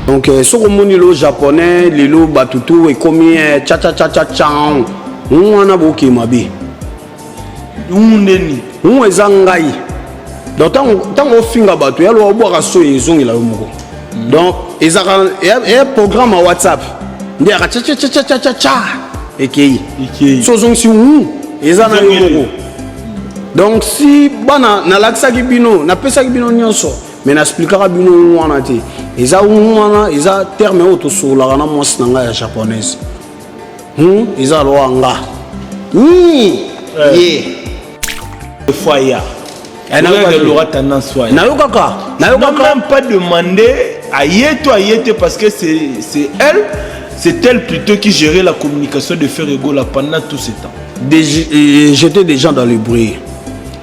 Donc euh, soki omoni lelo japonais lelo bato tu ekomi eh, cha cha cha cha cha wana bokee mabe. Ndeni Ungu eza ngai. Donc ntango ofinga bato ya loa obwaka soyi ezongela yo moko. Donc ezaka eya programme ya WhatsApp nde yaka cha cha cha cha cha cha ekei. So ozongisi ungu eza na yo moko. Donc si bana nalakisaki bino napesaki bino nyonso mais naexplikaka bino ungu wana te eza ungu wana eza terme oyo tosololaka na mwasi na ngai ya japonaise. Eza loa nga. Ye. Foyer. Nayokaka nayokaka même pas demandé à Yeto à Yete parce que c'est elle c'est elle plutôt qui gérait la communication de Ferre Gola pendant tout ce temps. J'étais déjà dans le bruit.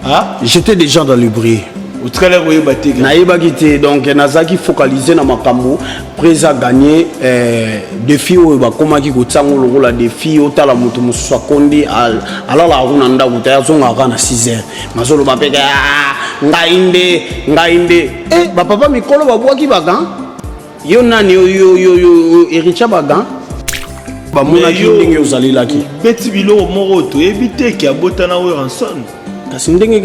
Ah? J'étais déjà dans le bruit. Otikala koyeba te. Nayebaki te donc nazalaki focalisé na makambo presa gagné eh, défi oyo bakomaki kotia yango lokola défi otala moto mosusu akondi alalaka kuna ndako te azongaka na 6 heures nazoloba mpe ah, ngai nde ngai nde eh, bapapa mikolo babwaki bagan yo nani yo yo yo yo héritier bagan bamonaki ndenge ozalelaki beti biloko moko toyebi te ke abotana Werrason. Kasi ndenge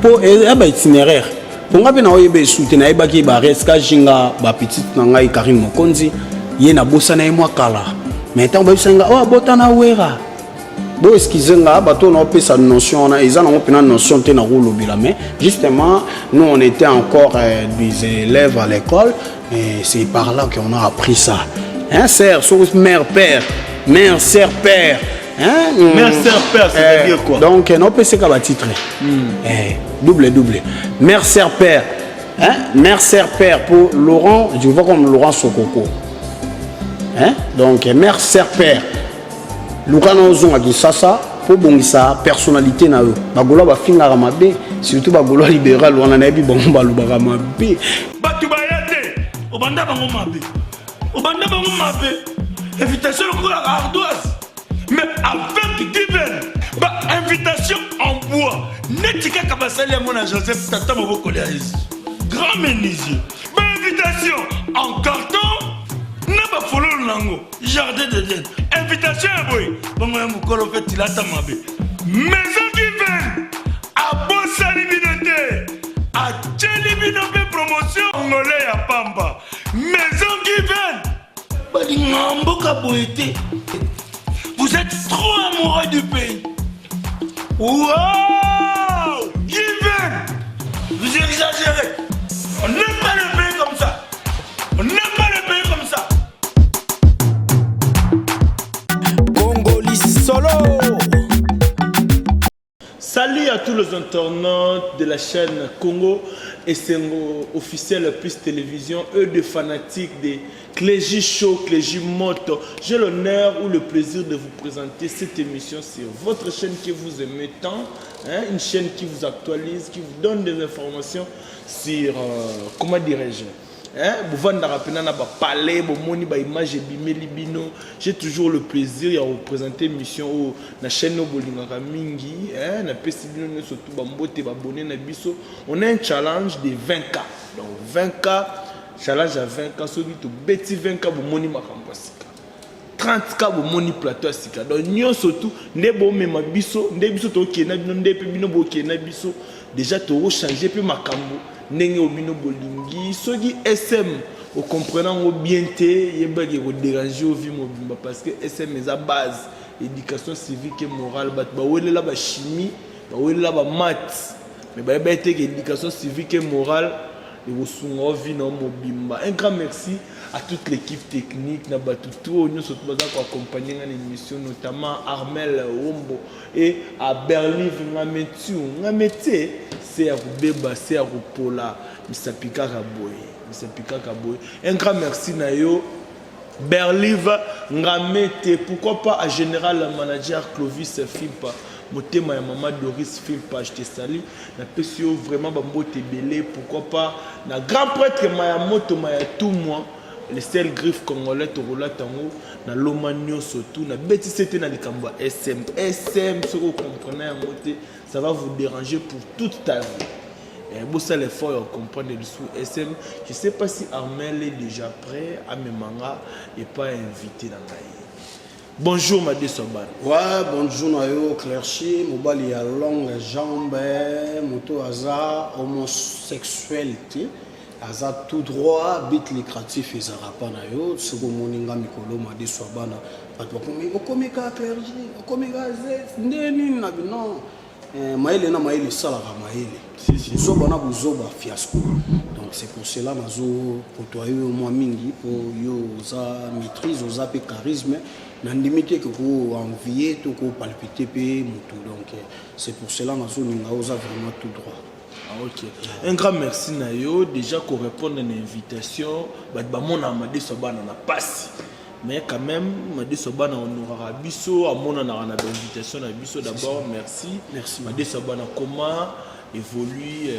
po ya ba itinéraire mpo nga mpe naoyeba esu te nayebaki bareska jinga bapetite na ngai Karine Mokonzi ye nabosana ye mwa kala mais ntango bayebisa nga oyo abotana Wera bo excuse nga bato oyo naopesa notion wana eza nango mpena notion te nakolobela mais justement nous on était encore euh, des élèves à l'école et c'est par là qu'on a appris ça hein sœur soki mère père mère sœur père. Hein? Mère, sœur, père, c'est-à-dire quoi? Donc, naopeseka batitre eh, double double. Mère, sœur, père. Hein? Mère, sœur, père pour Laurent, je vois comme Laurent Sokoko. Hein? Donc, mère, sœur, père. Luka na ozonga Kinshasa mpo bongisa personnalité na yo. Bagolois bafingaka mabe, surtout bagolois libéral wana nayebi bango balobaka mabe. Bato baya te, obanda bango mabe. Obanda bango mabe. Invitation lokola ardoise. Mais avec Given, ba invitation en bois. Neti kaka basali yango na Joseph tata mobokoli ya Yesu. Grand menuisier. Ba invitation en carton na ba fololo nango jardin d'Eden. Invitation ya boye bongo ya mokolo mpe tilata mabe. Maison Given abosani bino te. Atieli bino mpe promotion ngole ya pamba. Maison Given balingaka mboka boye te. Vous êtes trop amoureux du pays. Wow! Given! Vous exagérez. On n'aime pas le pays comme ça. On n'aime pas le pays comme ça. Congoli solo. Salut à tous les internautes de la chaîne Congo Esengo officiel plus télévision, eux de fanatiques de Clégie Show, Clégie Moto. J'ai l'honneur ou le plaisir de vous présenter cette émission sur votre chaîne que vous aimez tant, hein, une chaîne qui vous actualise, qui vous donne des informations sur, euh, comment dirais-je, hein, bovandaka mpena na bapalais bomoni baimage ebimeli bino. J'ai toujours le plaisir ya koprésente émission oyo na chaîne oyo bolingaka mingi, hein, napesi bino nyonso tu bambote babone na biso. On a un challenge de 20K, donc 20K challenge ya 20K. Soki tobeti 20K bomoni makambo ya sika, 30K bomoni plateau ya sika. Donc nyonso tu nde bomema biso, nde biso tokende na bino, nde mpe bino bokende na biso. Déjà tokochange mpe makambo ndenge oyo bino bolingi. Soki sm okomprene yango bien te, yebaki ekoderange yo vie mobimba parce que sm eza base éducation civique et morale. Bato bawelela bachimie, bawelela bamath, mais bayeba ete ke éducation civique et morale ekosunga yo vie na yo mobimba. Un grand merci à toute l'équipe technique na bato tu oyo nyonso tu baza koaccompagne nga na émission, notamment Armel Wombo et à Berlive Ngametiu Ngametie se ya kobeba se ya kopola misapi kaka boye, misapi kaka boye. Un grand merci na yo Berlive Ngamete, pourquoi pas à général manager Clovis Fimpa, motema ya mama Doris Fimpa, je te salue. Napesi yo vraiment bambote ebele. Pourquoi pas na grand prêtre Maya Moto Maya Tumwa, le seul griffe congolais tokolata yango na loma nyonso tu. Nabetisi te na likambo ya sm sm soki okomprene yango te, ça va vous déranger pour toute ta vie. Bosala effort ya comprendre lisusu SM. Je sais pas si Armel est déjà prêt amema nga epai ya invité na ngai. Bonjour Madeso Bana. Ouais, bonjour na yo Clercy, mobali ya longue jambe, moto aza homosexuel te, aza tout droit, but lucratif ezalaka pa na yo. Soki omoni nga mikolo Madeso ya bana, bato bakomi okomi ka clergé, okomi ka nde nini na bino. Mayele na mayele esalaka mayele, buzoba na buzoba fiasco. Donc c'est pour cela nazo kotoa yo mwa mingi, mpo yo oza maîtrise, oza mpe charisme. Nandimi te ke koenvie to kopalpite mpe motu. Donc c'est pour cela nazolinga, oza vraiment tout droit. Ah, ok, un grand merci na yo déjà korépondre na invitation. Bato bamonaka Madeso bana na pasi, mais quand même Madeso bana honoraka biso, amonanaka na bainvitation na biso. D'abord merci. Merci. Madeso bana, comment évolue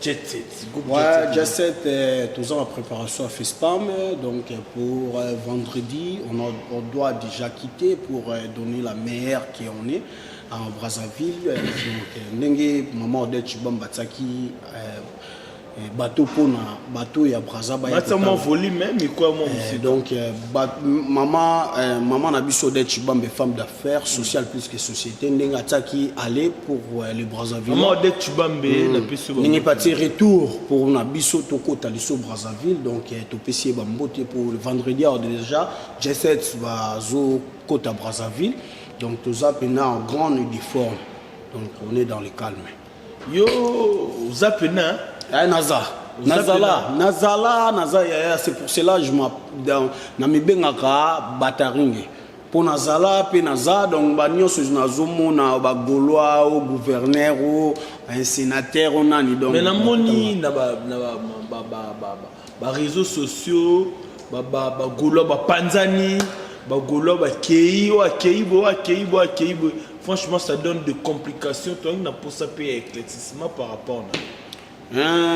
Jet Set, groupe? Ouais, Jet Set. Jet Set, toujours en préparation à FESPAM. Donc pour vendredi, on doit déjà quitter pour donner la meilleure qui on est en Brazzaville. Donc, ndenge maman Odette Chibamba Tsaki, bateau mpona bateau ya Braza baya Matisa mwa kotala. volume, micro ya mwa mosika. Donc mama na biso Odette Chibambe, femme d'affaires sociale plus que société, ndenge atiaki aller pour le Brazzaville. Mama Odette Chibambe, napesi yo ndenge pati retour pour na biso tokota liso Brazzaville. Donc topesi ye bambote pour le vendredi. Awa déjà J7 bazokota Brazzaville, donc toza mpena en grande uniforme, donc on est dans le calme. Yo oza pena. Eh, naza Oza nazala nazala naza yaya. C'est pour cela je na mibengaka bataringe, mpo nazala mpe naza. Donc banyonso nazomona, bagaulois, o gouverneur, o un sénateur, o nani, donc Mais namoni na ba réseaux sociaux, bagaulois bapanzani, bagaulois bakei, oyo akei boye, oyo akei boye, akei boye. Franchement, ça donne de complications. Toyangi na mposa mpe ya éclaircissement par rapport na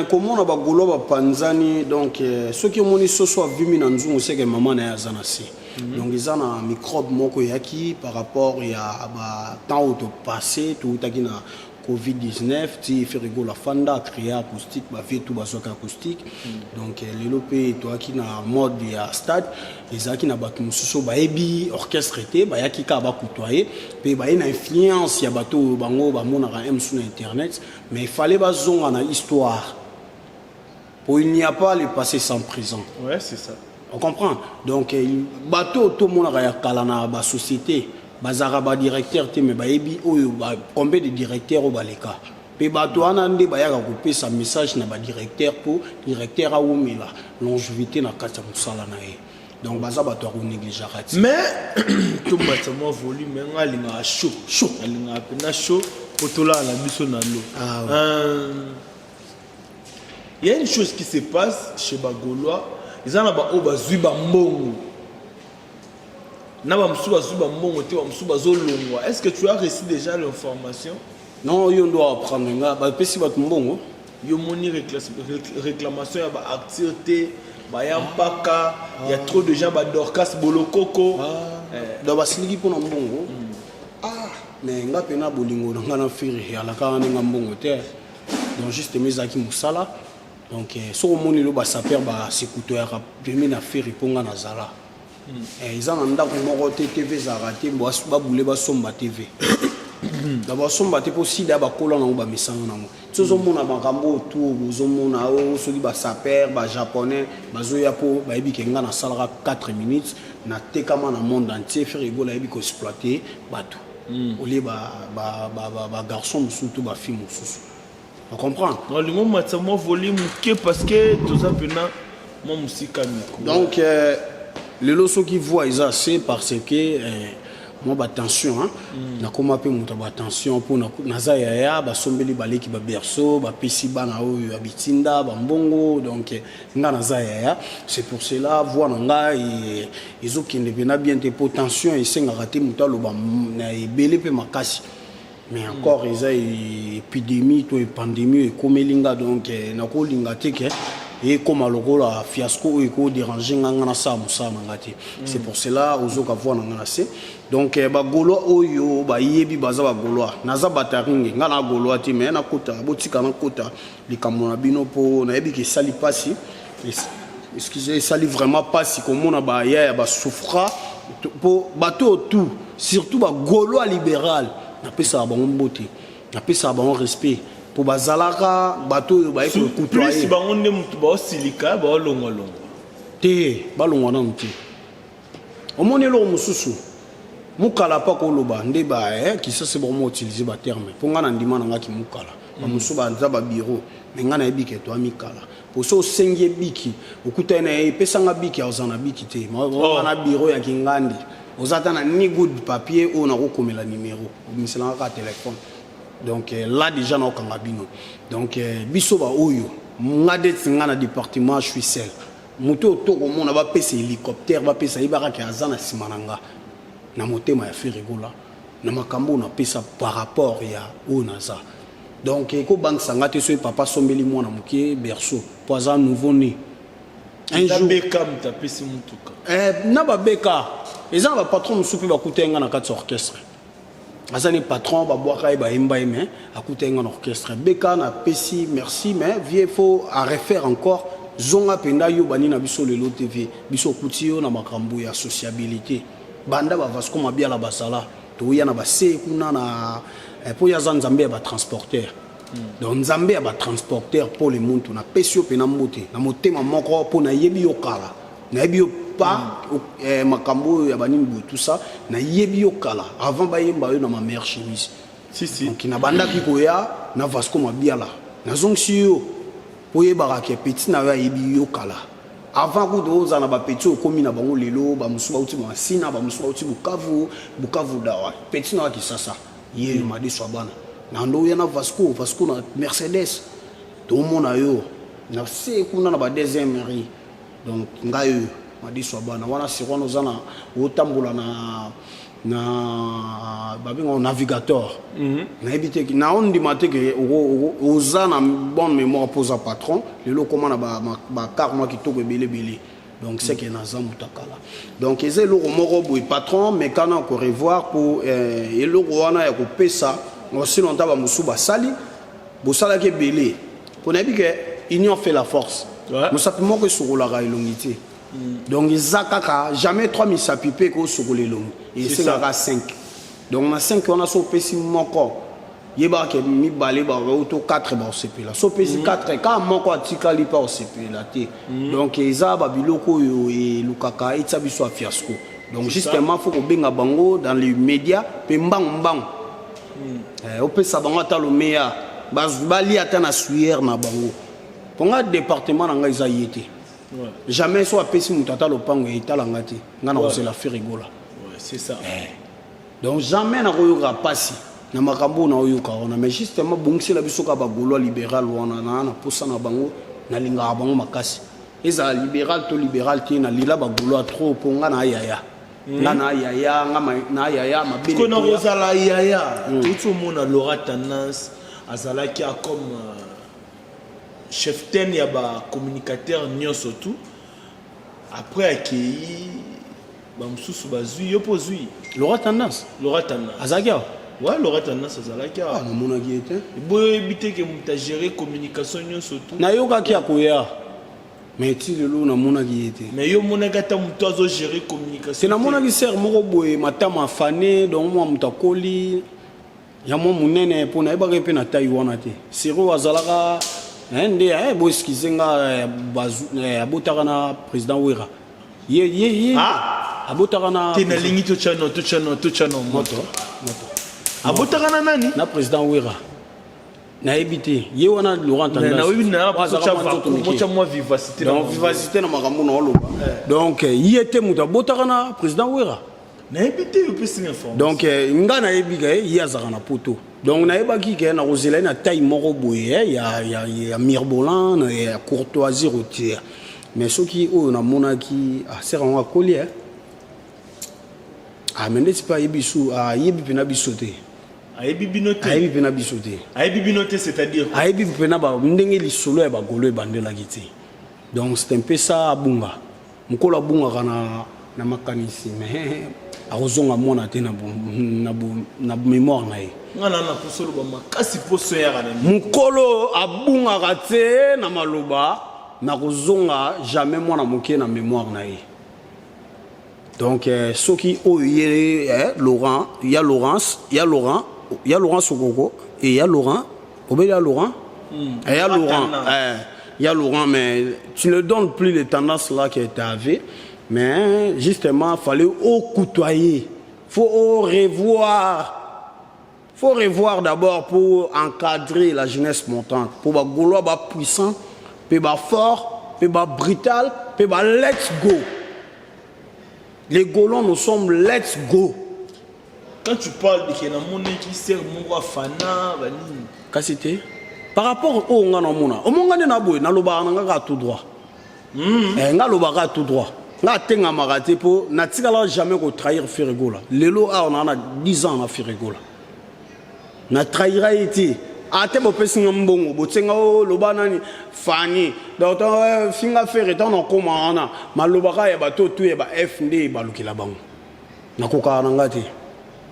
Komona bagaulois bapanzani, donc soki omoni soso avimi na nzungu, seke mama na ye aza na se. Donc eza na microbe moko eyaki par rapport ya batemps oyo topasse, toutaki na COVID-19 ti Ferre Gola afanda acréa acoustique, bavie tu bazwaki acoustique. Donc lelo mpe toyaki na mode ya stade, ezalaki na bato mosusu oyo bayebi orchestre te, bayaki kaka bakutoye mpe baye na influence ya bato oyo bango bamonaka mosusu na internet. Mais il fallait bazonga na histoire, po il n'y a pas le passé sans présent. Ouais, c'est ça. On comprend. Donc bato oyo tomonaka ya kala na basociété, bazalaka badirecteur te, mais bayebi oyo combien de directeur oyo baleka. Mpe bato wana nde bayaka kopesa message na badirecteur mpo directeur awumela longévité na kati ya mosala na ye. Donc baza bato ya konégligeaka ti. Mais tomatisa mwa volume. Nga alingaka chaud chaud, alingaka mpena chaud po tolala na biso na lo. Ah ouais. Il y a une chose qui se passe chez bagaulois, eza na baoyo bazwi bambongo, na bamosusu bazwi bambongo te, bamosusu bazolongwa. Est ce que tu as reçu déjà l'information? Non, yo ndo apprendre nga bapesi bato mbongo. Yo moni réclamation ya baacteur te, baya mpaka, ya trop de gens, badorcas bolokoko. Donc basiliki mpona mbongo. Ah, mais nga mpena bolingo na nga na Ferre alaka wana ndenge mbongo te. Donc juste eme ezalaki mosala. Donc soki omoni lelo basaper basekutoyaka pembe na Ferre, mpo nga nazala. Eza na ndako moko te TV ezalaka te, babule basomba TV, na basomba te, mpo sida bakola nango, bamesana nango. Ti ozomona makambo oyo tu ozomona oyo, soki basaper bajaponais bazoya, mpo bayebi ke nga nasalaka 4 minutes, natekama na monde entier. Ferre Gola ayebi koexploite bato olie bagarçon mosusu to bafille mosusu, ocomprendre? Olingo omatisa mwa volume moke parce que toza mpena mwa mosika micro. Donc lelo soki voix eza assez, parce que mwa batension, hein? Nakóma mpe moto ya batension, mpo naza yaya, basombeli baleki baberceau, bapesi bana oyo ya bitinda bambongo. Donc nga naza yaya, c'est pour cela voix na ngai ezokende mpena bien te, mpo tension esengaka te moto aloba na ebele mpe makasi. Mais encore eza épidémie to pandémie ekomeli nga, donc nakolinga te ke Ekóma lokola fiasco oyo ekoderange nga, nga nasala mosala na nga te. C'est pour cela ozoka voix na nga na se. Donc Bagaulois oyo bayebi baza Bagaulois, naza bataringe, nga na Gaulois te, mais nakota, botika nakota likambo na bino, mpo nayebi ke esali mpasi, excuse, esali vraiment mpasi komona baya ya basouffra, mpo bato oyo tout, surtout Bagaulois libéral, napesaka bango mbote, napesaka bango respect, mpo bazalaka bato oyo baye plus kokutoye. Bango nde motu baosilika, baolongwalongwa. Te, balongwa nanu te. Omoni eloko mosusu, mokala mpa koloba nde ba Kisasa bakoma utiliser baterme, mpo ngai na ndima na ngaki mokala, bamosusu baza babiro, me ngai nayebi ke toa mikala, po so osengi ye biki, okutani na ye, epesanga biki, aoza na biki te. Oza na biro ya kingandi, oza ata na ni good papier oyo nakokomela numero, obimiselanga kaka telefone. Donc là déjà naokanga bino. Donc biso baoyo nga deti nga na département, je suis seul moto oyo tokomona bapesa hélicoptère, bapesa, yebaka ke aza na nsima na nga na motema ya Ferre Gola, na makambo oyo napesa par rapport ya oyo naza. Donc ekobangisa nga te soki papa asombeli mwana moke berceau, mpo aza nouveau né un jour. Beka moto apesi motuka. Na babeka, eza na bapatron mosusu mpe bakuta ye nga na kati ya orchestre, aza ni patron, babwaka ye, bayemba ye, mais akuta ye nga na orchestre. Beka, napesi merci, mais vieux, faut à refaire encore, zonga mpenza yo bani na biso lelo te. Vieux, biso okuti yo na makambo ya sociabilité, banda baVasco Mabiala basala, toya na base kuna na mpo ye aza nzambe ya batransporteur. Donc nzambe ya batransporteur, mpo le muntu, napesi yo mpena mbote na motema moko, mpo nayebi yo kala, nayebi yo pa makambo oyo ya banini boye, tout ça, nayebi yo kala avant bayemba yo na ma mère chemise. Si si. Donc nabandaki koya na Vasco Mabiala, nazongisi yo oyebaka ke petit na yo ayebi yo kala avant kutu ozala na bapeti oyo okomi na bango lelo. Bamosusu bauti Masina, bamosusu bauti Bukavu, Bukavu dawa. Petit na yo Kisasa ye yo madeso ya bana na ndo oya na Vasco, Vasco na Mercedes, tomona yo na se kuna na ba deuxième rue. Donc ngai oyo madeso ya bana wana sir wana oza na otambola na babengaka navigateur. Nayebi te, naondima te ke oza na bonne mémoire, mpo oza patron lelo, okóma na bacar mwa kitoko ebele ebele. Donc c'est que naza moto akala. Donc eza eloko moko boye, patron, mekana korevoir mpo eloko wana ya kopesa aussi longtemps bamosusu basali, bosalaki ebele, mpo nayebi ke union fait la force. Mosapi moko esokolaka elongi te. Donc eza kaka jamais 3 misapi mpe ekosokola elongi, esengaka 5. Donc na 5 wana, so opesi moko, yebaka ke mibale to 4 baosepela. So opesi 4, kaka moko atikali mpe aosepela te. Donc eza babiloko oyo elukaka etia biso ya fiasco. Donc justement, faut kobenga bango dans les médias mpe mbangu mbangu, opesa bango ata lomeya, balia ata na sueur na bango, mpo nga département na ngai eza ye te. Jamais so apesi moto ata lopango, etalanga te, nga na kozela Ferre Gola. Ouais, c'est ça. Donc jamais nakoyoka mpasi na makambo oyo naoyoka wana, mais justement bongisela biso kaka Bagaulois libéral wana na posa na bango, nalingaka bango makasi, ezala libéral to libéral te, nalila Bagaulois trop, mpo nga na yaya, nga na yaya, nga na yaya mabe. Kona kozala yaya, touti omona Laura Tendance azalaki a comme chef ten ya bacommunicateur nyonso tout. Après akei, bamosusu bazwi yo mpo ozwi. Laura Tendance? Laura Tendance. Azalaki awa? Ouais, Laura Tendance azalaki awa. Namonaki ye te. Boyo oyebi te ke moto agere communication nyonso tout? Nayokaki akoya, mais ti lelo namonaki ye te. Mais yo omonaki ata moto azogere communication? Te, namonaki sere moko boye, matama afane, donc mwa moto akoli ya mwa monene, mpo nayebaki mpe na tai wana te. Sere oyo azalaka nde bo excuse nga, abotaka na président Wera, ye ye ye. Ah! Abotaka na Te, nalingi totyano, totyano, totyano moto moto. Abotaka na nani? Na président Wera, nayebi te, ye wana Laurent. Nayebi na mwa vivacité. Donc vivacité na makambo na oloba. Donc ye te moto abotaka na président Wera? Nayebi te, opesi information. Donc nga nayebi ke ye azalaka na poto, donc nayebaki ke nakozela ye na taille moko boye ya mirbolan, ya courtoisie routière. Mais soki oyo namonaki asere yango akoli, ah, mais ndeti mpe ayebi su, ayebi mpena biso te. Ayebi bino te? Ayebi mpena biso te. Ayebi bino te, c'est-à-dire? Ayebi mpena ndenge lisolo ya Bagaulois ebandelaki te. Donc c'est un peu ça. Abunga, mokolo abungaka na makanisi, mais akozonga mwana te na mémoire na ye. Nga na poso oloba makasi, poso eyaka na Mokolo abungaka te na maloba, nakozonga jamais mwana moke na mémoire na ye. Donc soki oyo ye Laurent, ya Laurence, ya Laurent, ya Laurent Sokoko et ya Laurent obeli, ya Laurent, ya Laurent, ya Laurent, mais tu ne donnes plus les tendances là que tu avais. Mais justement, fallait au côtoyer, faut au revoir, faut revoir d'abord pour encadrer la jeunesse montante, pour ba Gaulois ba puissant, pe ba fort, pe ba brutal, pe ba let's go. Les Gaulois, nous sommes let's go. Quand tu parles de ke namonaki sere moko afana banini. Kasi te, par rapport oyo nga namona, omonga nde na boye, nalobaka na nga kaka tout droit. Nga alobaka tout droit, nga atengamaka te, mpo natikala jamais kotrahir Ferre Gola. Lelo awa naa na 10 ans na Ferre Gola, natrahira ye te. Ate bopesi nga mbongo, botienga o loba nani fani, donc finga Ferre. Ntango nakóma wana, malobaka ya bato tu ya ba F nde balukela bango, nakokaka na nga te.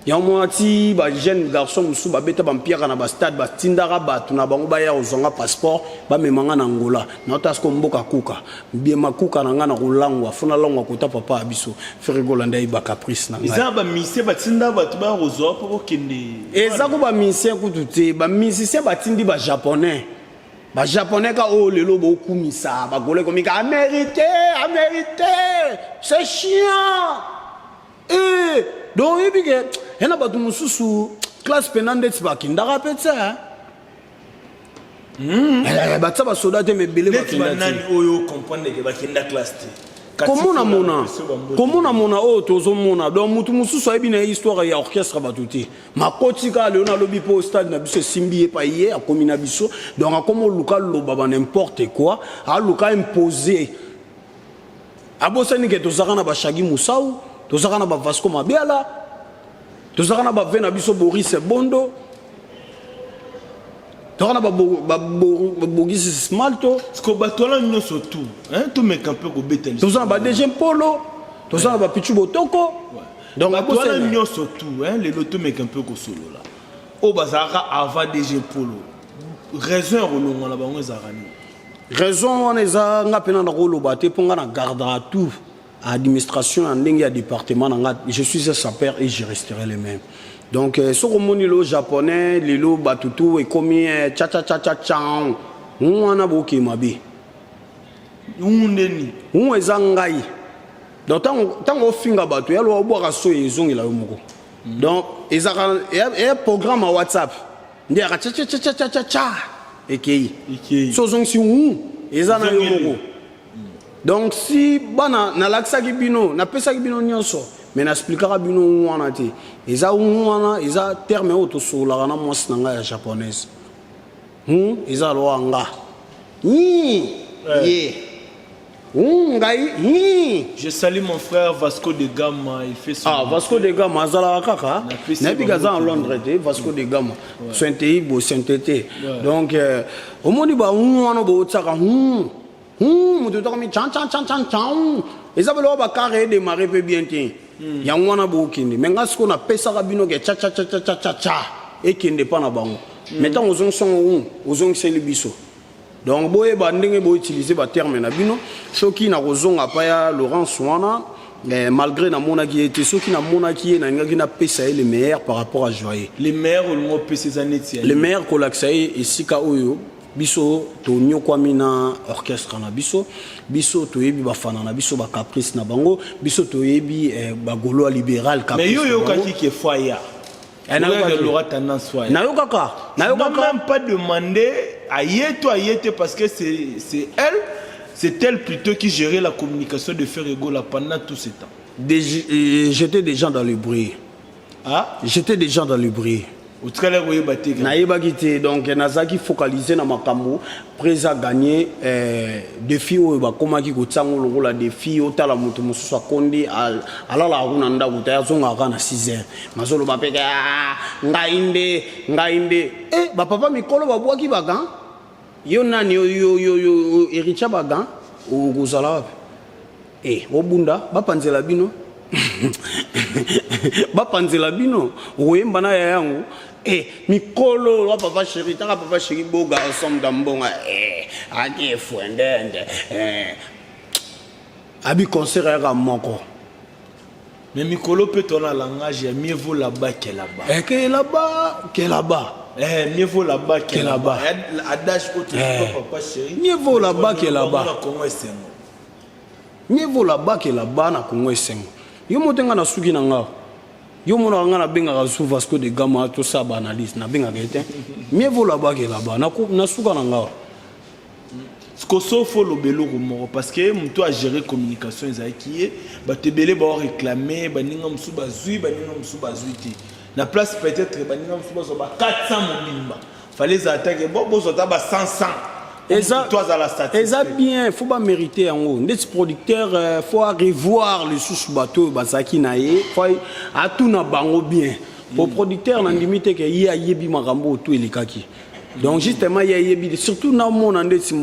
Yango mona ti bajeune garçon mosusu babeta bampiaka na bastade, batindaka bato na bango baya kozwanga passeport, bamemanga na Angola. Naota siko mboka kuka biema kuka na nga na kolangwa, fo nalangwa kota papa ya biso Ferre Gola nde ayeba caprice na ngai. Eza bamusicien batinda bato baya kozwa mpo kokende? Eza ko bamusicien kutu te, bamusicien batindi bajaponais, bajaponais ka oyo lelo bokumisa bagole komika amérité, amérité, c'est chiant. Donc oyebi ke ye na bato mosusu classe mpena ndeti bakendaka mpe te, batia basoda te, mebele. Neti banani oyo comprendre ke bakenda classe te? Komonamona, komonamona oyo tozomona. Donc mutu mosusu ayebi na ye histoire ya orchestre bato te. Makoti kaka lelo nalobi mpo stade na biso esimbi ye pa ye akomi na biso. Donc akomi oluka loba ba n'importe quoi, aluka imposer. Abosani ke tozalaka na bashagi Musau, tozalaka na bavasco Mabiala, tozalaka na bave na biso Boris Bondo, tozalaka na babogisi Smalto. Siko bato wana nyonso tu, tomeka mpe kobeta. Toza na badg Mpolo, toza na bapichu Botoko. Donc bato wana nyonso tu, lelo tomeka mpe kosolola. Oyo bazalaka avant DG Mpolo, raison ya kolongwa na bango ezalaka nini? Raison wana eza nga mpena na koloba te, mpo nga na gardera tout administration ya ndenge ya département na nga. Je suis un sapeur et je resterai le même. Donc soki omoni lelo japonais, lelo bato tu ekomi cha cha cha cha cha wana, bokee mabe. Ndeni? Ungu eza ngai. Donc ntango ofinga bato, yaloba obwaka soyi, ezongela yo moko. Donc ezalaka eya programme ya WhatsApp nde yaka cha cha cha cha cha cha, ekei. So ozongisi wu, eza na yo moko. Donc si bana nalakisaki bino, napesaki bino nyonso, mais naexplikaka bino wana te. Eza wana, eza terme oyo tosololaka na mwasi na ngai ya japonaise. Eza loa nga ye ngai. Je salue mon frère Vasco de Gama, il fait son Ah, Vasco de Gama azalaka kaka. Nayebi aza en Londres te, Vasco de Gama. Sainte Ibo, Sainte te. Donc omoni ba wana botiaka moto tokomi chan chan chan chan chan, eza biloko bakare edémarre mpe bien te. Yango wana bokende, mais nga sikoyo napesaka bino ke cha cha cha cha cha cha cha ekende mpa na bango. Mais ntango ozongisango, ozongiseli biso. Donc boyeba ndenge boutilize baterme na bino. Soki nakozonga pa ya Laurence wana, malgré namonaki ye te, soki namonaki ye, nalingaki napesa ye le meilleur par rapport à Joyeux. Le meilleur olingo opesa eza neti? Le meilleur, kolakisa ye esika oyo biso tonyokwami na orchestre na biso. Biso toyebi bafana na biso, bacaprice na bango. Biso toyebi bagaulois libéral. Mais yo oyokaki ke foya Nayokaka, nayokaka. Même pas demandé à ye to aye te, parce que c'est elle, c'est elle plutôt qui gérait la communication de Ferre Gola pendant tout ce temps. J'étais déjà dans le bruit. Ah? J'étais déjà dans le bruit. Otikala koyeba te? Nayebaki te. Donc nazalaki focalisé na makambo presa gagné, défi oyo bakomaki kotiango lokola défi. Otala moto mosusu akondi, alalaka kuna ndako te, azongaka na 6 heures, mazoloba mpe ngai nde, ngai nde. Bapapa mikolo babwaki bagan, yo nani? Yo, yo, yo, héritier bagan. Okozala wapi? Eh, obunda bapanzela bino bapanzela bino, okoyemba na ya yango. Eh, mikolo wa papa chéri, taka papa chéri boga ensemble da mbonga. Eh, ake fuendende. Eh, abi concert yaka moko. Mais mikolo mpe tona langage ya mieux vaut là-bas que là-bas. Eh, que là-bas que là-bas. Eh, mieux vaut là-bas que Que là-bas. là-bas. Adage oyo Eh. papa chéri. Mieux vaut là-bas que là-bas. Na Congo esengo. Mieux vaut là-bas que là-bas na Congo esengo. Yo moto nga na suki na nga. Yo monaka nga nabengaka su Vasco de Gama, tosala baanalyse, nabengaka ye te. Mieux vaut là-bas que là-bas na suka na nga. Sikoso fo oloba eloko moko, parce que moto agéré communication ezalaki ye. Bato ebele baoréclame, baninga mosusu bazwi, baninga mosusu bazwi te. Na place peut-être baninga mosusu bazwa ba 400 mobimba, fallait ezala take bo bozwa ata ba 100 100. Eza to azala satisfait. Eza bien, faut bamérite yango. Ndeti producteur, faut revoir lisusu bato oyo bazalaki na ye, faut atuna bango bien, po producteur nandimi te ke ye ayebi makambo oyo to elekaki. Donc justement ye ayebi, surtout namona ndeti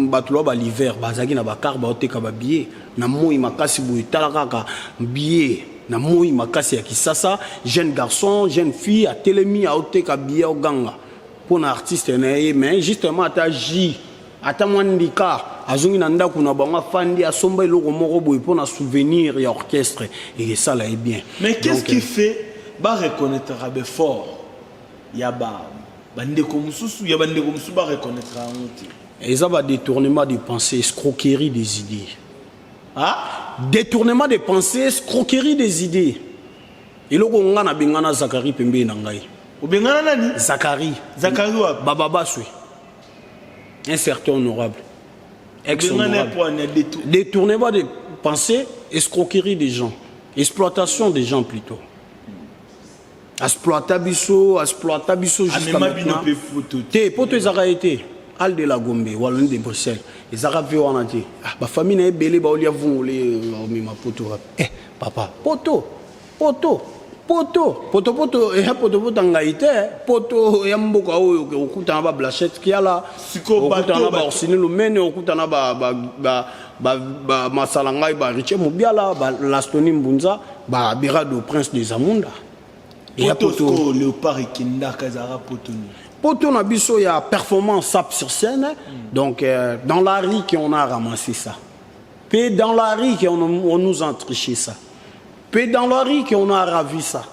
bato loa baliver bazalaki na bacar, baoteka babillet na moi makasi boye. Tala kaka billet na moi makasi ya Kisasa, jeune garçon, jeune fille atelemi, aoteka billet, oganga mpo na artiste na ye. Mais justement ata j ata mwa ndika azongi na ndako na bango, afandi, asomba eloko moko boye mpo na souvenir ya orchestre, ekesala ye bien. Mais qu'est-ce Donc, qui fait bareconnaître befort ya ba bandeko mosusu, ya bandeko mosusu bareconnaître yango te? Eza badétournement de pensée, escroquerie des idées. Ah. Détournement de pensée, escroquerie des idées. Eloko nga nabengana Zakari pembeni na ngai. Obengana nani? Zakari. Zakari wapi? Bababaswe, un certain honorable, ex Obengana honorable. po ani détour? Détournement de pensée, escroquerie des gens, exploitation des gens plutôt. Exploita biso, exploita biso jusqu'à Amema bino maintenant. mpe foto te? Te, poto ezalaka ye te. Al de la Gombe, Wallonie de Bruxelles, ezalaka ve wana te. Ah, bafamille na ye ebele baolia vungule, baomema poto wapi? Eh, papa, poto poto poto poto poto eya poto poto ngai te, poto ya mboka oyo okutana ba Blachette Kiala, Sikoyo bato okutana ba Orsini Lumene, okutana ba masala ngai, ba Richie Mobiala, ba Lastoni Mbunza, ba Birado Prince de Zamunda. Eya poto. Poto. Sikoyo Léopard ekendaka, ezalaka poto nini? Poto na biso ya performance sap sur scène. Donc dans la rue qu'on a ramassé ça, puis dans la rue qu'on on nous a triché ça, puis dans la rue qu'on a ravi ça,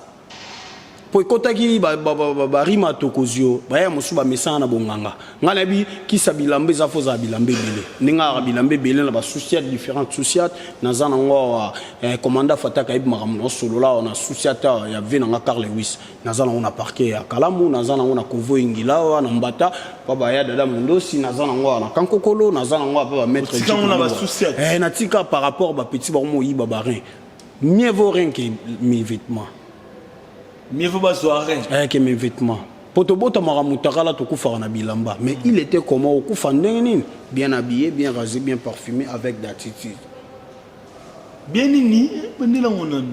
po ekɔtaki barima tokozio baya mosusu bamesana na bonganga. Ngai nayebi kisa bilamba eza, fo ozala bilamba ebele. Ndenge aka bilamba ebele na basouciate, différentes souciate naza nango awa. Commanda Fataka ayebi makambo na osolola awa na souciate awa ya ve nanga Carl Lewis, naza nango na parquet ya Kalamu, naza nango na Kovo Ingila awa na Mbata pa baya Dada Mondosi, naza nango awa na Kankokolo, naza nango awa pa bamaître. Otika yango na basouciate? Eh, natika par rapport bapetits bakomoyiba barein. Mieux vaut rien que mes vêtements. Mieux vaut bazwa rein. Eh, que mes vêtements, po tobotamaka motakala, tokufaka na bilamba. Mais il était comment? Okufa ndenge nini? Bien habillé, bien rasé, bien parfumé, avec d'attitude. Bien nini? Bandelango nanu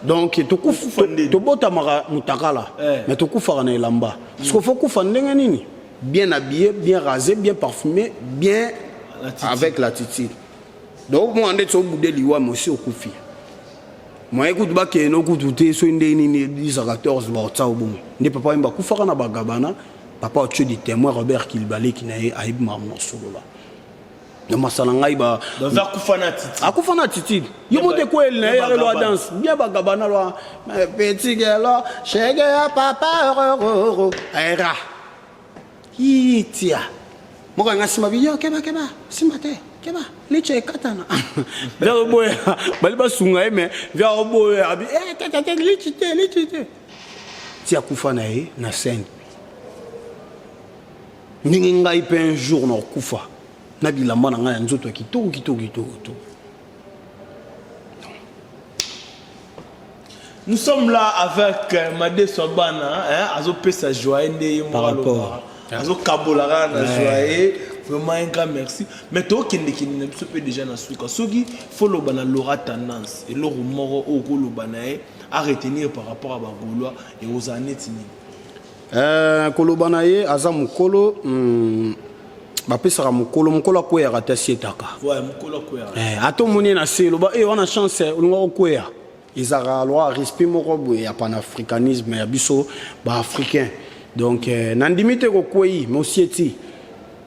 Donc Okufa ndeni? tobotamaka motakala, Eh. mais tokufaka na elamba. Parce que faut kufa ndenge nini? Bien habillé, bien rasé, bien parfumé, bien L'attitude. Avec l'attitude. Donc moi ndeti obude liwa mosi okufi, moye kutu bakende okutu te. Soki ndenge nini, 10 à 14 baotsa obongo nde papa oyemba akufaka na bagabana. Papa Otio du témoin, Robert Kilibaleki na ye ayebi makambo na solola na masala ngai ba. Donc akufa na attitude. Akufa na attitude. Yo mo te kweli na ye yake lwa danse bien bagabana lwa petit gelo shege ya papa rororo era itia moko yanga nsima biyo keba keba simba te keba licha ekatana via oboya bali basunga ye, mais via oboya abi eh, te te te, lichi te, lichi te. Ti akufa na ye na scène. Ndenge ngai mpe un jour nakokufa na bilamba na ngai ya nzoto ya kitoko kitoko kitoko kitoko. Nous sommes là avec Madeso Abana, hein, azopesa joie nde ye Par moko rapport. Alobaka. Azokabolaka na joie. Vraiment un grand merci. Mais tokende kende na biso mpe déjà na suka. Soki faut loba na Laura Tendance, eloko moko oyo koloba na ye à retenir par rapport à bagaulois et aux neti nini? Koloba na ye aza mokolo. Bapesaka mokolo, mokolo akweyaka te, asietaka. Ouais, mokolo akweyaka. Eh, ata omoni ye na se, loba e wana chance olinga kokweya. Ezalaka loa respect moko boye ya panafricanisme ya biso baafricain. Donc eh, nandimi te kokwei, mais osieti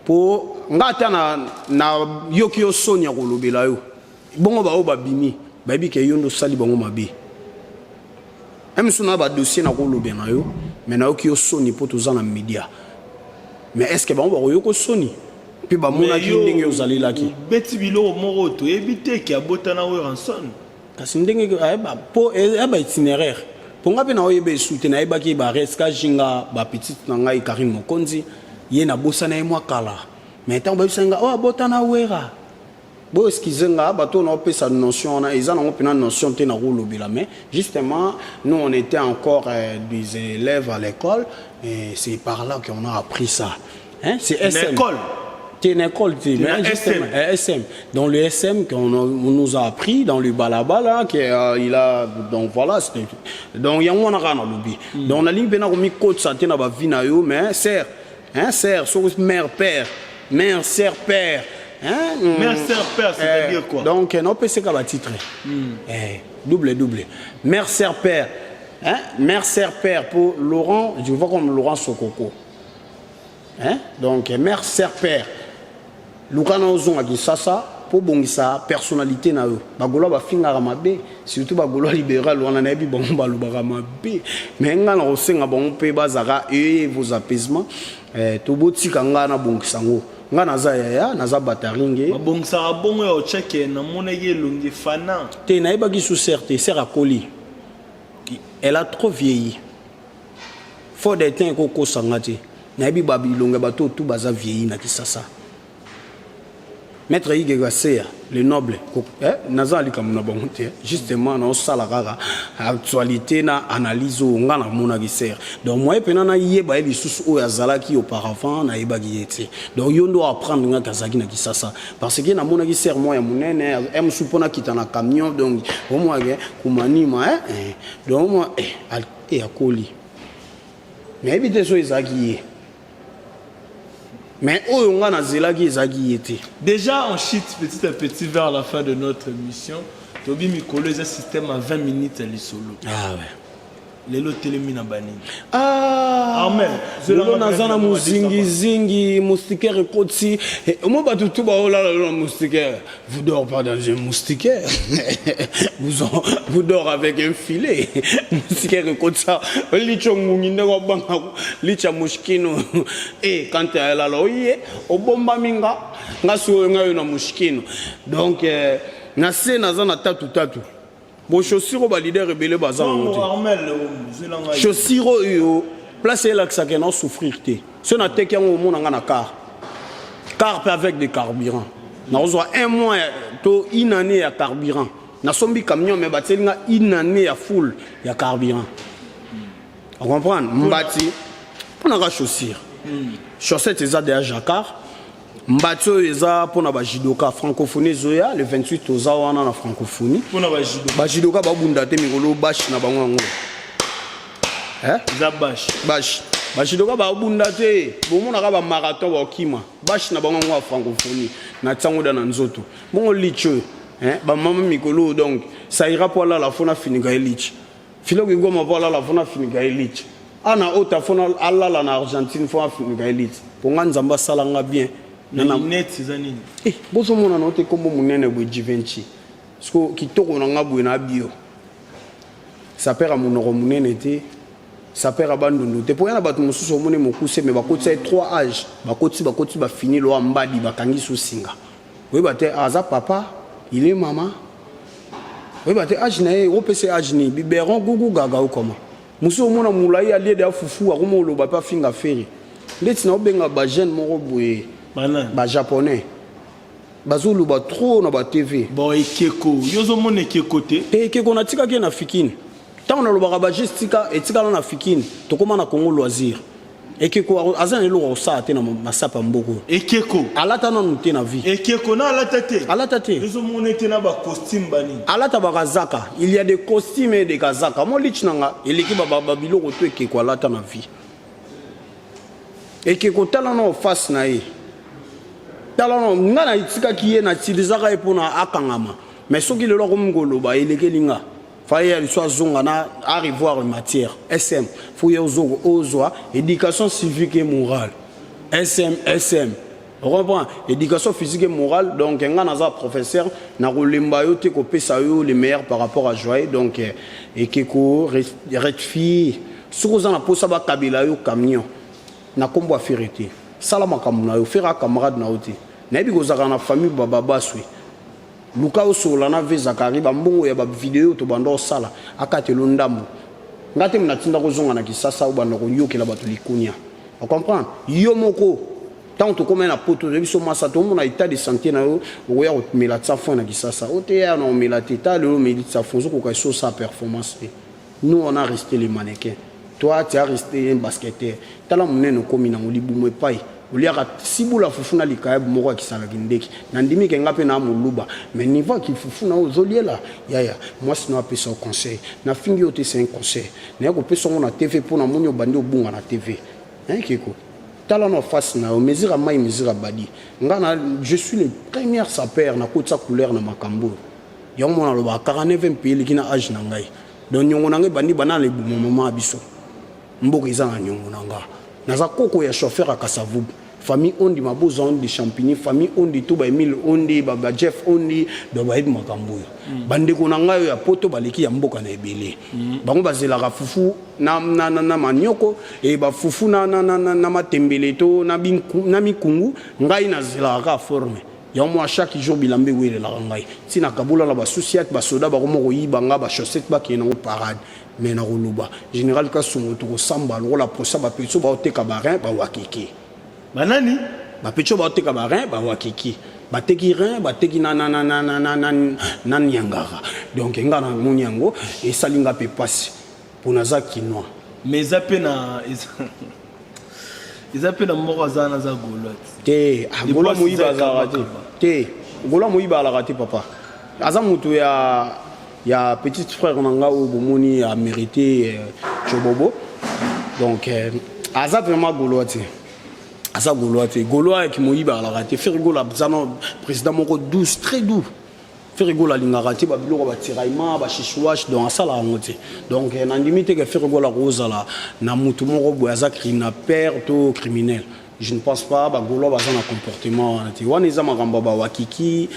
mpo nga ata na yoki yo soni ya kolobela yo bongo. Baoyo babimi bayebi ke yo nde osali bango mabe. Miso na badossier na kolobela na yo, mais nayoki yo soni mpo toza na média. Mais est ce que bango bakoyoka soni mpe bamonaki ndenge ozalelaki? Obeti biloko moko toyebi te ke abotana Werrason. Kasi ndenge ayeba mpo eya baitinéraire, mpo nga mpe naoyeba esu te. Nayebaki bareska jinga bapetite na ngai Karine Mokonzi, ye nabosana ye mwa kala. Mais ntango bayebisa nga oyo abotana Wera, bo excuse nga, bato oyo naopesa notion wana eza nango mpena notion te nakolobela. Mais justement, nous, on était encore des élèves à l'école et c'est par là qu'on a appris ça, hein? C'est SM. École. T'es une école, t'es mais SM. SM. SM. Dans le SM qu'on on nous a appris dans le balabala que il a, donc voilà, c'était donc il y a un na lobi. Donc na ligne pena komi coach santé na ba vie na yo, mais sœur, hein, sœur, so mère, père, mère, sœur, père. Hein? Mère, sœur, père, c'est-à-dire quoi? Donc non PCK ba titre. Eh, double double. Mère, sœur, père. Hein? Mère, sœur, père pour Laurent, je vois comme Laurent Sokoko. Hein? Donc mère, sœur, père. Luka na ozonga Kinshasa mpo bongisa personnalité na yo. Bagaulois bafingaka mabe, surtout bagaulois libéral wana, nayebi bango balobaka mabe. Mais nga na kosenga bango mpe bazaka e vos apaisements, eh, tobotika nga nabongisa yango. Nga naza yaya, naza bataringe. Babongisaka bongo ya ocheke, namonaki elongi fana. Te, nayebaki su sœur te. Sœur akoli, elle a trop vieilli. Fond de teint ekokosanga te. Nayebi babilongo ya bato oyo tu baza vieilli na Kisasa. Maître Ige Gaseya le noble, eh, naza na likambo na bango te. Justement, naosala kaka actualité na analyse oyo nga namonaki sœur. Donc moye mpena nayeba ye lisusu oyo azalaki auparavant, nayebaki ye te. Donc yo nde oapprendre ngaki azalaki na Kisasa, parce que namonaki sœur moko ya monene e mosusu mpo nakita na camion. Donc omonake kumanima, eh, eh. Donc omoi eh, eh, akoli, nayebi te so ezalaki ye. Mais oyo nga nazelaki ezalaki ye te. Déjà, on chute petit à petit vers la fin de notre émission. Tobi mikolo eza système à 20 minutes ya lisolo. Ah ouais. Lelo telemi na banini? Ah, Armel, lelo naza na mozingizingi, moustiquaire ekoti omo bato tu baolala lelo na moustiquaire. Vous dort pas dans un moustiquaire, vous dort avec un filet. Moustiquaire ekotisa licho ngungi ndenge obanga licha mushikino e kante ayalala oye obombami nga nga sikoyo ngai oyo na mushikino. Donc na se naza na tatu tatu bo chaussure oyo baleader ebele baza nango te. Armel, zelanga. Chaussure oyo place elakisaka na souffrir te. So nateki yango, omona nga na car car mpe avec des carburant, nakozwa un mois to une année ya carburant. Nasombi camion, mais batieli nga une année ya full ya carburant. Ocomprendre? Mbati mponaka chaussure, chaussette eza deya jacquard. Mbati oyo eza mpona bajudoka. Francophonie ezoya le 28, toza wana na Francophonie. Mpona bajudo. Bajudoka babunda te mikolo, bashe na bango yango, eh? Eza bashe. Bashe, bajudoka babunda te, bomonaka bamarathon bakokima. Bashe na bango yango ya Francophonie, na tiango da na nzoto bongo. Lich oyo, eh? Bamama mikolo oyo, donc saira mpo alala fo nafinika ye lich. Filoki Goma mpo alala fo nafinika ye lich. Ana ota fo alala na Argentine fo afinika ye lich. Mpo nga Nzambe asalanga bien. Na lunette eza nini? Eh, bozomona na te kombo monene boye, Givenchy. Siko kitoko na nga boye na bio sapeur ya monoko monene te, sapeur ya bandundu te, mpo ya na bato mosusu omoni mokuse, me bakotisa ye 3 age, bakotisi bakotisi, bafini loa mbadi, bakangi so singa, oyeba te aza papa il est mama, oyeba te age na ye, opesa age nini, biberon gugu gaga okoma mosusu. Omona molai aliede ya fufu, akoma oloba mpe afinga Ferre. Ndeti na obenga bajeune moko boye. Banani? Bajaponais bazoloba trop na batv. Bon, ekeko, yo ozomona ekeko te? Te, ekeko natikaki ye na Fikine. Ntango nalobaka bageste, tika etikala na Fikine. Tokóma na Congo Loisir. Ekeko aza na eloko akosala te na masapa mboka oyo. Ekeko. Alata nanu te na vie. Ekeko na alata te. Alata te. Ozomona ete na bacostume banini? Alata bakazaka. Il y a des costumes et des kazaka. Mo lich na nga eleki babiloko to ekeko alata na vie. Ekeko, tala na face na ye. Tala no nga na etikaki ye na utilisaka ye mpona akangama, mais soki lelo akomi koloba, elekeli nga. Faye ya liso azonga na à revoir matière sm. Fo ye ozwa éducation civique et morale, sm sm, comprend, éducation physique et morale. Donc nga naza professeur, nakolemba yo te kopesa yo le meilleur par rapport à Joye. Donc ekeko rectifier. Soki oza na mposa bakabela yo camion na nkombo ya Ferre te, sala makambo na yo. Ferre camarade na yo te. Nayebi kozalaka na famille bababaswe. Luka osolola na ve Zakari. Bambongo ya bavideo tobanda osala, akatelo ndambo. Nga te natinda kozonga na Kisasa, obanda koyokela bato likunia. Ocomprendre yo moko. Ntango tokóma na Poto, toyebi so masa tomona état de santé na yo. Okoya komela tia fond na Kisasa, o te ya na omela te. Ta lelo omeli tia fond, ozokoka eso osala performance te. Nous, on a resté les mannequins, toi, tu as resté un basketteur. Tala monene okomi nango, libumu epai oliaka sibula fufu na likayabu moko akisalaki ndeki. Nandimi ke nga mpe na moluba, mais niveau aki fufu na oyo ozoliela yaya mwasi na apesa yo conseil. Nafingi yo te, c'est un conseil naye kopesa yango na TV mpo namoni obandi obunga na TV. Keko, tala na face na yo, mesure ya mai, mesure ya badi. Nga na, je suis le premier sapeur nakotisa couleur na makambo oyo. Yango mona alobaka 49 mpe eleki na age na ngai. Donc niongo na ngai ebandi bana na libumu mama ya biso. Mboka eza na niongo na nga. Naza koko ya chauffeur ya Kasavubu, famille Ondi Maboza, Ondi Champigny, famille Ondi to baemile Ondi, bajeff Ondi. Donc bayebi makambo oyo. Bandeko na ngai oyo ya Poto baleki ya mboka na ebele. Bango bazelaka fufu na manioko e bafufu na matembele to na mikungu. Ngai nazelaka kaka forme yango mwa. Chaque jour bilamba ewelelaka ngai ntina kabula na basusiate. Basoda bakoma koyiba nga bachaussette, bakende nango parade. Mais nakoloba général Kasongo, tokosamba lokola procès. Bapetits baoteka barein, bawakeke. Banani? Bapetits baoteka barein, bawakeke. Bateki rein, bateki na niangara. Donc nga namoni yango esali nga mpe pasi mpo naza Kinois. Mais eza mpe na moko aza wana, aza Gaulois. Te, Gaulois moyibi azalaka te. Te, Gaulois moyibi azalaka te. Papa aza moto ya petit frère na nga oyo bomoni ya mérité Chobobo. Donc aza vraiment Gaulois te, aza Gaulois te. Gaulois yaki moyibi azalaka te. Ferre Gola aza na président moko douce, très doux. Ferre Gola alingaka te babiloko batiraillement, bashishuash, donc asalaka yango te. Donc nandimi te ke Ferre Gola kozala na mutu moko boye aza kidnappeur to criminel. Je ne pense pas. Bagaulois baza na comportement wana te. Wana eza makambo ya bawakiki,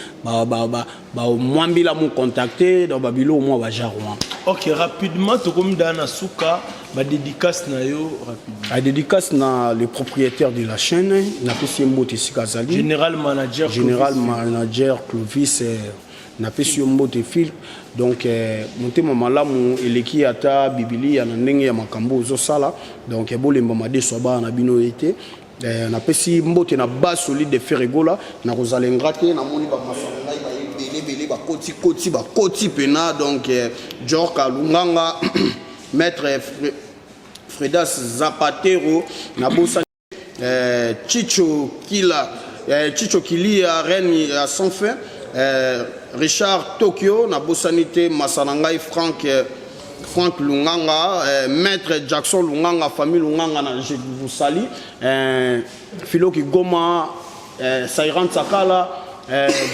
bamwambila mu contacte. Donc babiloko mwa bagenre wana. Ok, rapidement, tokomi daa na suka. Badédicace na yo, rapidement. Badédicace na le propriétaire de la chaîne, napesi ye mbote esika azali. Général manager. Général manager Clovis, napesi yo mbote fil. Donc motema malamu eleki ata bibilia na ndenge ya makambo ozosala. Donc bolemba madeso ya bana na bino ye te. Napesi mbote na base solide de Ferre Gola. Nakozala ingrat te. Namoni bamasano ngai baye ebele, bakoti koti, bakoti pena. Donc Jork Alunganga, maître Fredas Zapatero, nabosani Chicho Kila, Chicho Kilia, reine ya sans fin, Richard Tokyo, nabosani te masa na ngai Frank, Frank Lunganga, maître Jackson Lunganga, famille Lunganga na, je vous salue. Filoki Goma, Sairan Tsakala,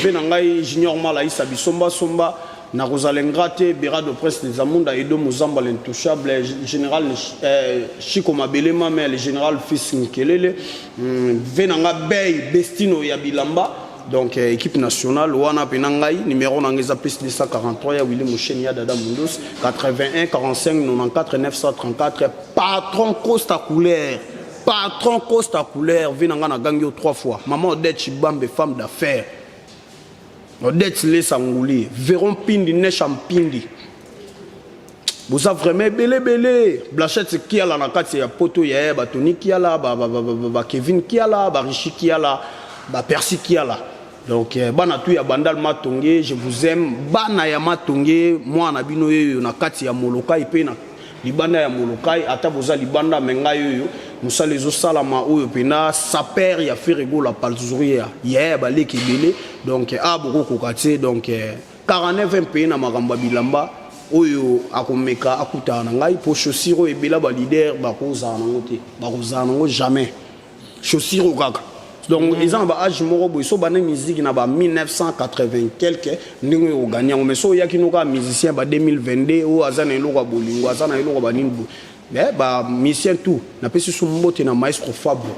be na ngai Junior Malaisa Bisomba Somba. Nakozala ingrat te. Berado Presse des Amunda, Edo Mozamba, l'intouchable général, Chiko Mabele Mame, le général Fils Nkelele, ve na nga Bey Bestino ya bilamba. Donc équipe nationale wana mpe na ngai. Numéro na ngai eza plus 243 ya Willi Mosheni ya Dada Mundos, 81 45 94 934. Patron Costa Couleur, patron Costa Couleur, ve na ngai nagangi yo trois fois. Mama Odette Chibambe, femme d'affaires, Odette Lesa Nguli, Veron Pindi, Nesha Mpindi, boza vraiment ebele ebele. Blachette Kiala na kati ya Poto ya batoni Kiala, bakevin Kiala, barichi Kiala, bapersi Kiala. Donc bana tu ya Bandal Matonge, je vous aime. Bana ya Matonge, mwana bino oyo na kati ya Molokai mpe na libanda ya Molokai, ata boza libanda, me ngai oyo mosala ezosalama oyo mpena sapeur ya Ferre Gola Palzuria ya baleki ebele. Donc a bokokoka te. Donc 49 mpe na makambo ya bilamba oyo akomeka akutana na ngai mpo chaussure oyo ebela baleader bakozala nango te, bakozala nango jamais. Chaussure oyo kaka. Donc eza na baage moko boye, so banda musique na ba 1980 quelque, ndenge oyo ogani yango. Mais so oyaki no kaka musicien ba 2022, oyo aza na eloko ya bolingo, aza na eloko ya banini boye. Mais bamusicien tout, napesi so mbote na maestro Fabro,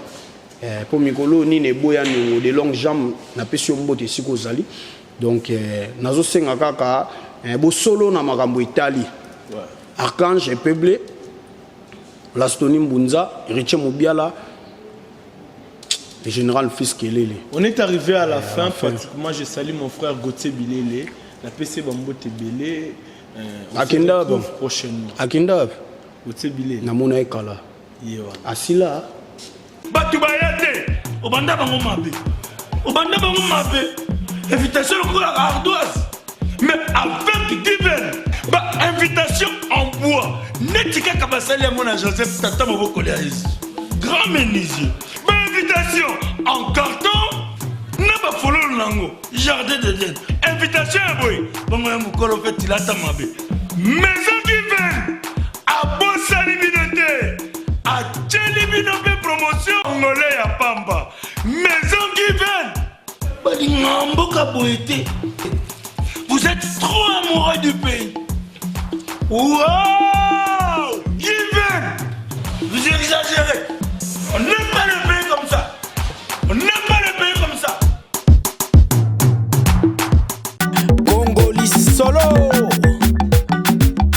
mpo mikolo nini eboya niongo de longue jambe. Napesi yo mbote esika ozali. Donc nazosenga kaka bosolo na makambo etali Archange Epeble, Lastoni Mbunza, Héritier Mobiala, le général Fils Kelele. On est arrivé à la fin, pratiquement. Je salue mon frère Gauthier Bilele, la PC Bambo Tebele. On se Akenda retrouve bon. prochainement. Akenda wapi? Gauthier Bilele. Namona ye kala. Ye wana. Asila. Bato baya te, obanda bango mabe, obanda bango mabe, invitation lokola ardoise, mais avec Given, bainvitation en bois neti kaka basali yango na Joseph, tata mobokoli ya Yesu, grand menuisier. Bainvitation en carton na bafololo nango, jardin d'Eden, invitation ya boye bongo ya mokolo mpe tilata mabe. Maison Given abosani bino te, atieli bino mpe promotion ngole ya pamba. Maison Given balinga mboka boye te. Vous êtes trop amoureux du pays. Wow!